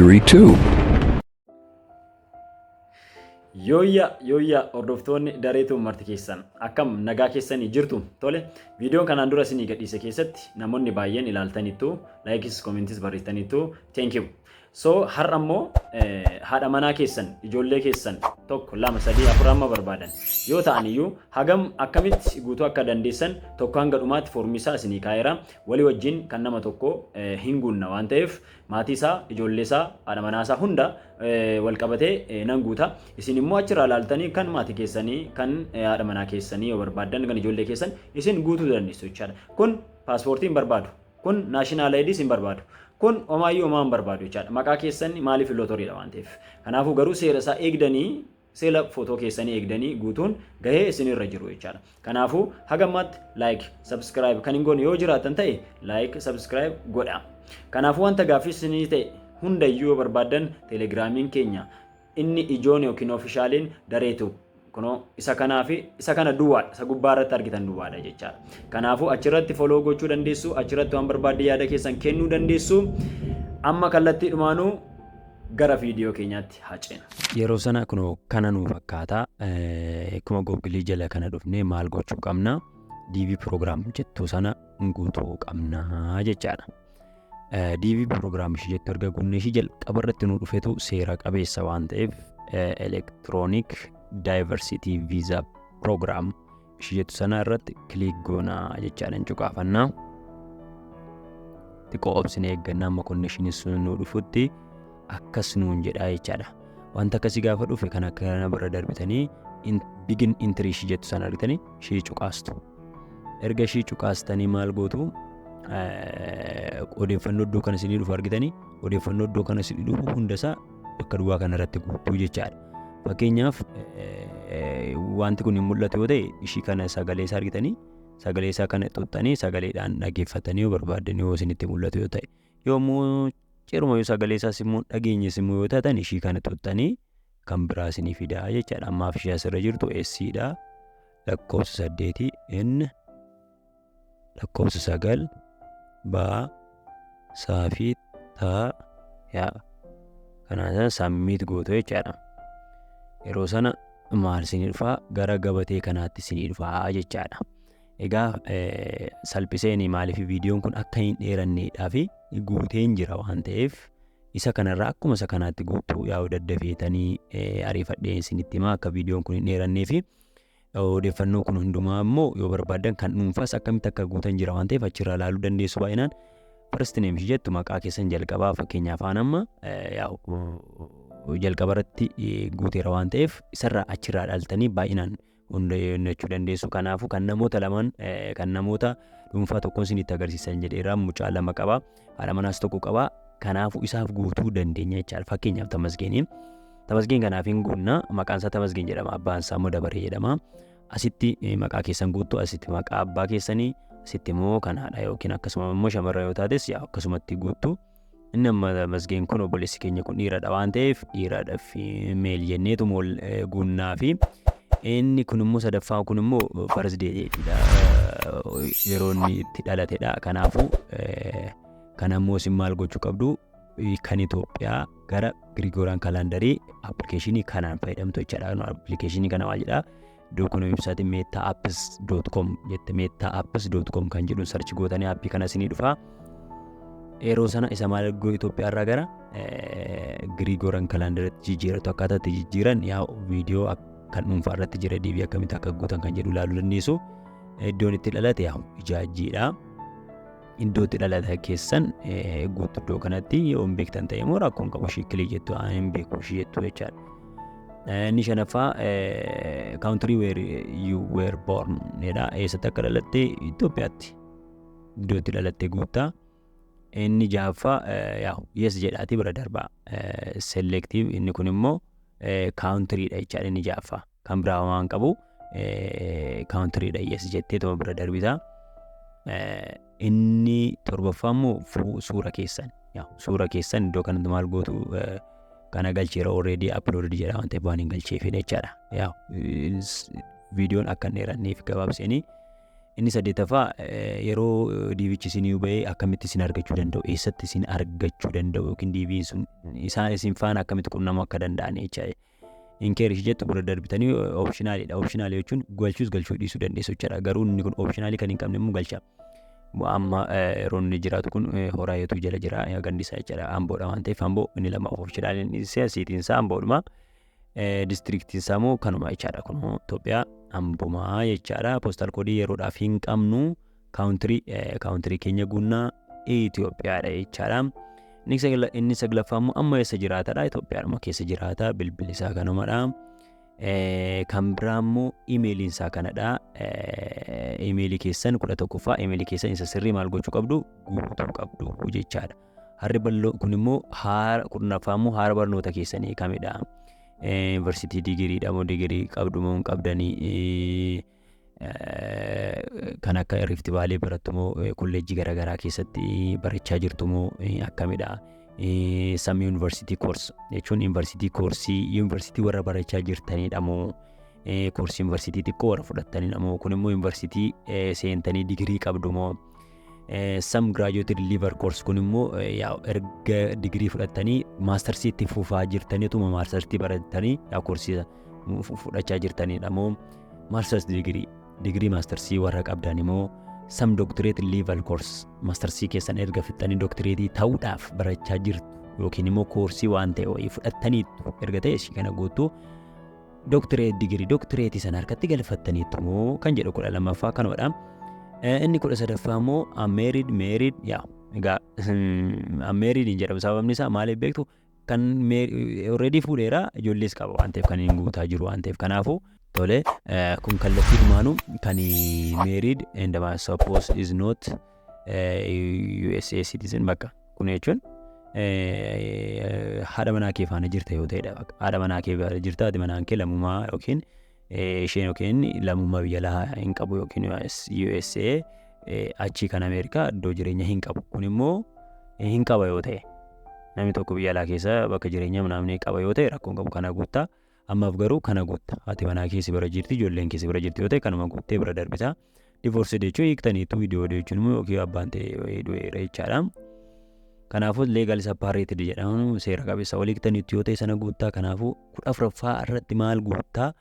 Tube. Yooyya yooyya, hordoftoonni dareetu marti keessan akkam, nagaa keessanii jirtu? Tole, viidiyoon kanaan dura isinii gadhiise keessatti namoonni baay'een ilaaltanittu, like is comment is barreessitaniittu, thank you. So har'a immoo haadha manaa keessan, ijoollee keessan tokko, lama, sadii, afur amma barbaadan yoo ta'an iyyuu hagam akkamitti guutuu akka dandeessan tokko hanga dhumaatti foormii isaa isinii kaa'eera. Walii wajjin kan nama tokko hin guunna waan ta'eef, maatii isaa, ijoollee isaa, haadha manaa isaa hunda wal qabatee nan guuta. Isin immoo achirraa ilaaltanii kan maatii keessanii, kan haadha manaa keessanii yoo barbaaddan, kan ijoollee keessan isin guutuu dandeessu jechaadha. Kun paaspoortii hin barbaadu. Kun national ID s hin barbaadu. Kun homaayyuu homaa hin barbaadu jechaadha. Maqaa keessan, maaliif, lootoriidha waan ta'eef. Kanaafuu garuu seera isaa eegdanii, seera footoo keessanii eegdanii guutuun gahee isinirra jiru jechaadha. Kanaafuu haga ammaatti like, subscribe kan hin goone yoo jiraatan ta'e, like, subscribe godha. Kanaafuu wanta gaaffii isinii ta'e hundayyuu yoo barbaaddan, teelegiraamiin keenya inni ijoon yookiin official iin dareetu kunoo isa kanaa fi isa kana duwwaadha. Isa gubbaa irratti argitan duwwaadha jechaadha. Kanaafuu achirratti follow gochuu dandeessu, achirratti waan barbaadde yaada keessan kennuu dandeessu. Amma kallattii dhumaanuu gara viidiyoo keenyaatti haa ceenu. Yeroo sana kunoo kana nuu fakkaata. Akkuma Google jala kana dhufnee maal gochuu qabna? DV program jettu sana guutuu qabna jechaadha. DV program ishee jettu erga guunnee, ishee jalqaba irratti nu dhufetu seera qabeessa waan ta'eef, Electronic Diversity Visa Program ishee jettu sana irratti click goonaa jechaadha, hin cuqaafannaa. Xiqqoo obsinee eeggannaa amma connection ii sun nu dhufutti akkas nuun jedhaa jechaadha. Wanta akkasii gaafa dhufe kan akka kana bira darbitanii begin entry ishee jettu sana argitanii ishee cuqaastu. Erga ishee cuqaastanii maal gootu? Odeeffannoo iddoo kana isinii dhufu argitanii, odeeffannoo iddoo kana isinii dhufu hundasaa bakka duwwaa kana irratti guutuu jechaadha. Fakkeenyaaf, wanti kun hin mul'atu yoo ta'e, ishii kana sagalee isaa argitanii, sagalee isaa kana xuxxanii sagaleedhaan dhaggeeffatanii yoo barbaaddan, yoo isinitti mul'atu yoo ta'e, yommuu ciruma yoo sagalee isaas immoo dhageenyes immoo yoo taatan, ishii kana xuxxanii kan biraa isinii fidaa jechaadha. Ammaaf ishee asirra jirtu S'dha. Lakkoofsa 8 N, lakkoofsa 9 B, saafii taa yaa kanaan submit gootu jechaadha. Yeroo sana maal isinii dhufaa? Gara gabatee kanaatti isinii dhufaa jechaadha. Egaa salphiseen, maaliif, viidiyoon kun akka hin dheeranneedhaa fi guuteen jira waan ta'eef, isa kanarraa akkuma isa kanaatti guutuu yaa'u daddafeetanii ariifadhee isinitti himaa akka viidiyoon kun hin dheerannee fi odeeffannoo kun hundumaa immoo yoo barbaaddan kan dhuunfaas akkamitti akka guutan jira waan ta'eef, achirraa ilaaluu dandeessu baay'inaan. First name ishee jettu maqaa keessan jalqabaa, fakkeenyaaf afaan amma yaa'u jalqaba irratti guuteera waan ta'eef, isarraa achirraa dhaaltanii baay'inaan hunda dandeessu. Kanaafuu kan namoota lamaan, kan namoota dhuunfaa tokkoon isinitti agarsiisan jedheera. Mucaa lama qaba, haadha manaas tokko qaba. Kanaafuu isaaf guutuu dandeenya jechaadha. Fakkeenyaaf Tamasgeeniin. Tamasgeen kanaaf hin guunna. Maqaan isaa Tamasgeen jedhama. Abbaan isaa immoo Dabaree jedhama. Asitti maqaa keessan guuttuu, asitti maqaa abbaa keessanii, asitti immoo kan haadha yookiin akkasuma immoo shamarra yoo taates yaa akkasumatti guuttuu. Inni amma Tamasgeen kun, obboleessi keenya kun dhiiradha waan ta'eef, dhiiradha male jenneetu guunnaa fi inni kun immoo sadaffaa kun immoo birth date jechuudha. Yeroo inni itti dhalatedha. Kanaafuu kana immoo isin maal gochuu qabdu? Kan Itoophiyaa gara Gregorian calendar ii application ii kanaan fayyadamtu jechaadha. Application ii kana maal jedhaa? Iddoo kun website ii metaapps.com jette, metaapps.com kan jedhuun search gootanii app ii kana isinii dhufaa. Yeroo sana isa maal Itoophiyaa irraa gara Gregorian calendar itti jijjiiratu, akkaataa itti jijjiiran yaa viidiyoo kan dhuunfaa irratti jira, DV akkamitti akka guutan kan jedhu ilaaluu dandeessu. Iddoon itti dhalate yaa Ijaajjiidha. Iddoo itti dhalate keessan guutuu iddoo kanatti yoo hin beektan ta'e immoo rakkoon qabu, ishii click jettu, hin beeku ishii jettu jechaadha. Inni shanaffaa country where you were born jedha. Eessatti akka dhalatte? Itoophiyaatti. Iddoo itti dhalatte guuttaa. Inni jahaffaa yaa yes jedhaati bira darbaa. Selective inni kun immoo country dha jechaadha inni jahaffaa. Kan biraa waan qabu country dha, yes jettee tuma bira darbita. Inni torbaffaa immoo suura keessan. Suura keessan iddoo kanatti maal gootu? Kana galcheera, already uploaded jedha waan ta'eef waan hin galcheefidha jechaadha. Yaa viidiyoon akka hin dheeranneef gabaabseenii Inni saddeettaffaa yeroo DVichi isinii ba'ee akkamitti isin argachuu danda'u, eessatti isin argachuu danda'u yookiin DVn sun isaan isin faana akkamitti qunnamuu akka danda'an jechaadha. Inkeer ishee jettu bira darbitanii optionaliidha. Optionalii jechuun galchuus galchuu dhiisuu dandeessu jechaadha. Garuu inni kun optionalii kan hin qabne immoo galcha. Amma yeroo inni jiraatu kun Horaayetu jala jira gandisaa jechaadha. Amboodha waan ta'eef Amboo inni lama optionaliin isaa cityn isaa Amboodhuma. Districtiin isaa immoo kanuma jechaadha. Kun Itoophiyaa Ambomaa jechaadha. Postal codeii yeroodhaaf hin qabnu, country keenya guunnaa, Itoophiyaadha jechaadha. Inni saglaffaa immoo amma eessa jiraatadha? Itoophiyaadhuma keessa jiraata. Bilbilli isaa kanumadha. Kan biraa immoo emailiin isaa kanadha. Emailii keessan 11ffaa, emailii keessan isa sirrii maal gochuu qabdu? Guutuu qabdu jechaadha. Harri bal'oo kun immoo haara 10ffaa immoo haara barnoota keessanii kamidha? Yuunivarsiitii digiriidha moo digirii qabdu moo hin qabdanii? Kan akka Rift Valley barattu moo kolleejjii garaagaraa keessatti barachaa jirtu moo akkamidha? Some university course jechuun yuunivarsiitii koorsii yuunivarsiitii warra barachaa jirtanidha moo koorsii yuunivarsiitii xiqqoo warra fudhattanidha moo kun immoo yuunivarsiitii seentanii digirii qabdu moo? Some graduate level course kun immoo erga digirii fudhattanii mastersii itti fufaa jirtaniituma mastersii baratanii yaa koorsii fudhachaa jirtanidha moo masters digirii digirii mastersii warra qabdan immoo? Some doctorate level course, mastersii keessan erga fixxanii doctorateii ta'uudhaaf barachaa jirtu yookiin immoo koorsii waan ta'e wayii fudhattaniittu erga ta'e ishii kana guutuu. Doctorate digirii doctorateii sana harkatti galfattaniittu moo kan jedhu 12ffaa kanumadha. Inni 13ffaa immoo unmarried, married. Yaa egaa unmarried hin jedhamu. Sababni isaa maaliif beektu? Kan already fuudheera, ijoollees qaba waan ta'eef kan hin guutaa jiru waan ta'eef. Kanaafuu tole, kun kallattii dhumaanuu kan married and my spouse is not USA citizen. Bakka kun jechuun haadha manaa kee faana jirta yoo ta'edha. Haadha manaa kee faana jirta, haati manaan kee lammummaa yookiin isheen yookiin lammummaa biyya alaa hin qabu yookiin USA achii kan Ameerikaa iddoo jireenya hin qabu. Kun immoo hin qaba yoo ta'e, namni tokko biyya alaa keessa bakka jireenya namni qaba yoo ta'e rakkoon qabu, kana guuttaa. Ammaaf garuu kana guutta. Haati manaa keessi bira jirti, ijoolleen keessi bira jirti yoo ta'e kanuma guuttee bira darbita. Divorce jechuun hiiktaniitu, widowed jechuun immoo yookiin abbaan ta'e du'eera jechaadha. Kanaafuu legal separated jedhamu seera qabeessa walii hiiktaniitu yoo ta'e sana guuttaa. Kanaafuu 14ffaa irratti maal guuttaa?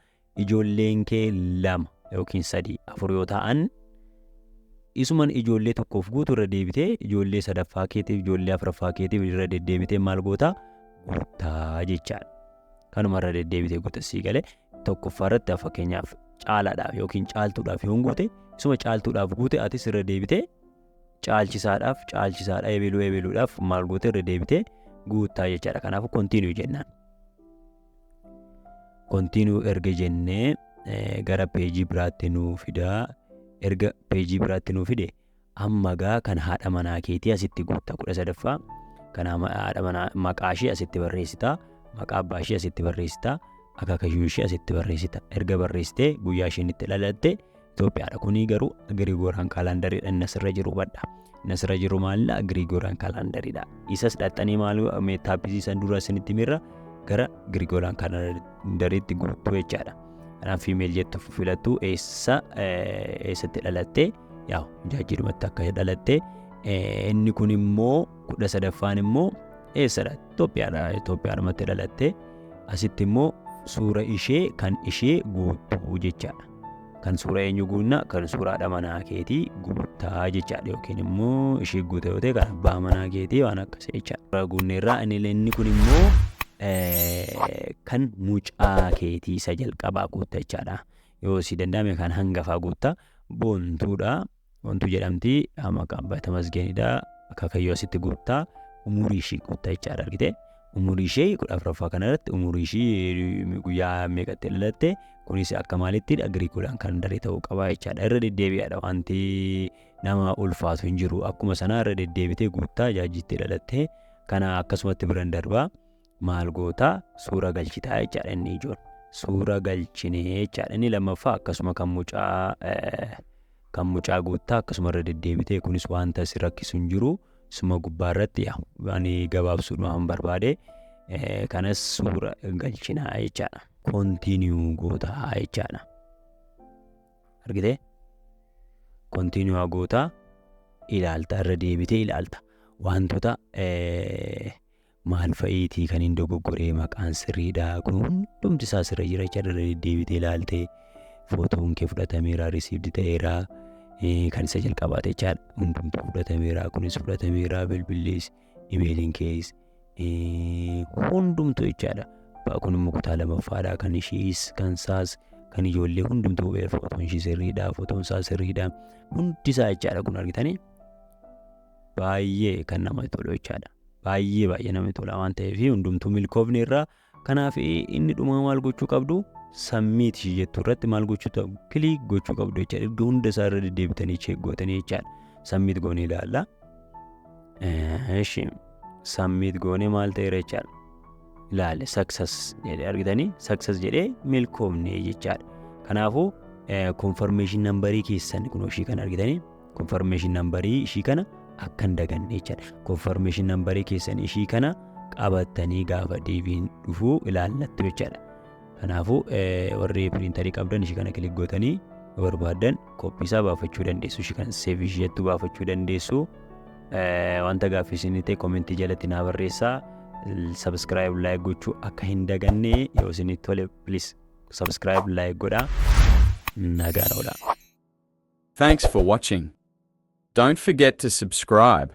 Ijoolleen kee lama yookiin sadii afur yoo ta'an, isuman ijoollee tokkoof guutu irra deebitee ijoollee sadaffaa keetiif, ijoollee afuraffaa keetiif irra deddeebitee maal goota? Guuttaa jechaadha. Kanuma irra deddeebitee guuta. Sii galee? Tokkoffaa irratti fakkeenyaaf caalaadhaaf yookiin caaltuudhaaf yoon guute, isuma caaltuudhaaf guute atis irra deebitee caalchisaadhaaf, caalchisaadha, eebeluu eebeluudhaaf maal goote? Irra deebitee guuttaa jechaadha. Kanaafuu continue jennaan. Continue erga jennee gara pageii biraatti nuu fidaa. Erga pageii biraatti nuu fide, amma gaa kan haadha manaa keetii asitti guutta. 13ffaa kan haadha manaa maqaa ishee asitti barreessita, maqaa abbaa ishee asitti barreessita, akaakayyuu ishee asitti barreessita. Erga barreessitee guyyaa isheen itti dhalatte Itoophiyaadha. Kuni garuu Gregorian calendariidha inni asirra jiru, hubadha. Inni asirra jiru maalidha? Gregorian calendariidha. Isas dhaxxanii maal meetaappisiisan dura isinitti mirra gara Gregorian calendariitti guutuu jechaadha. Kanaaf female jettu filattu, eessa eessatti dhalatte? Yaa jaajjidhumatti akka dhalatte. Inni kun immoo 13ffaan immoo eessadha? Itoophiyaadha. Itoophiyaadhumatti dhalatte. Asitti immoo suura ishee kan ishee guutuu jechaadha. Kan suura eenyu guunna? Kan suura haadha manaa keetii guuttaa jechaadha, yookiin immoo ishee guuta yoo ta'e kan abbaa manaa keetii, waan akkasii jechaadha. Guunneerraa. Inni kun immoo kan mucaa keetii isa jalqabaa guutta jechaadha. Yoo si danda'ame kan hangafaa guutta. Boontuudha. Boontuu jedhamti. Maqaan abbaa Tamasgeenidha. Akaakayyuu asitti guuttaa. Umurii ishii guutta jechaadha, argite. Umurii ishee 14ffaa kanarratti umurii ishii guyyaa meeqatti dhalatte? Kunis akka maalittidha? Gregorian calendarii ta'uu qaba jechaadha. Irra deddeebi'aadha, wanti nama ulfaatu hin jiru. Akkuma sanaa irra deddeebitee guuttaa. Jaajjitti dhalatte kana akkasumatti biran darbaa. Maal gootaa? Suura galchitaa jechaadha inni ijoon. Suura galchinee jechaadha. Inni lammaffaa akkasuma kan mucaa guuttaa akkasuma irra deddeebitee. Kunis wanta si rakkisu hin jiru. Suma gubbaa irratti ani gabaabsuudhaan barbaade kanas suura galchinaa jechaadha. Continue gootaa jechaadha. Argitee? Continue gootaa, ilaalta, irra deebitee ilaalta. Wantoota maal fa'iitii kan hin dogoggoree? Maqaan sirriidha, kun hundumti isaa sirra jira jechaadha. Irra deddeebitee ilaaltee, footoon kee fudhatameera, received ta'eera, kan isa jalqabaate jechaadha. Hundumtuu fudhatameera, kunis fudhatameera, bilbillis, imeeliin kees hundumtuu jechaadha. Kun immoo kutaa lamaffaadha, kan ishiis, kan isaas, kan ijoollee hundumtuu, footoon ishii sirriidha, footoon isaa sirriidha, hundi isaa jechaadha. Kun argitanii baay'ee kan namatti tolu jechaadha. Baay'ee baay'ee namatti tola waan ta'eef hundumtuu milkoofne irraa. Kanaaf inni dhumaa maal gochuu qabdu? Submit ishii jettu irratti maal gochuu qabu? Click gochuu qabdu jechaadha. Erga hunda isaa irra deddeebitanii check gootanii jechaadha. Submit goonee ilaalla. Eshi, submit goonee maal ta'eera jechaadha. Ilaale, success jedhee, argitanii, success jedhee milkoofne jechaadha. Kanaafuu confirmation numberii keessan kun ishii kana argitanii, confirmation numberii ishii kana akka hin daganne jechaadha. Confirmation numberii keessan ishii kana qabattanii gaafa deebiin dhufuu ilaallattu jechaadha. Kanaafuu warri printerii qabdan ishii kana click gootanii barbaaddan copy isaa baafachuu dandeessu. Ishii kana save ishii jettu baafachuu dandeessu. Wanta gaaffii isinii ta'e commentii jalatti naa barreessaa. Subscribe, like gochuu akka hin daganne. Yoo isinitti tole, please subscribe, like godhaa. Nagaan oolaa. Thanks for watching. Don't forget to subscribe.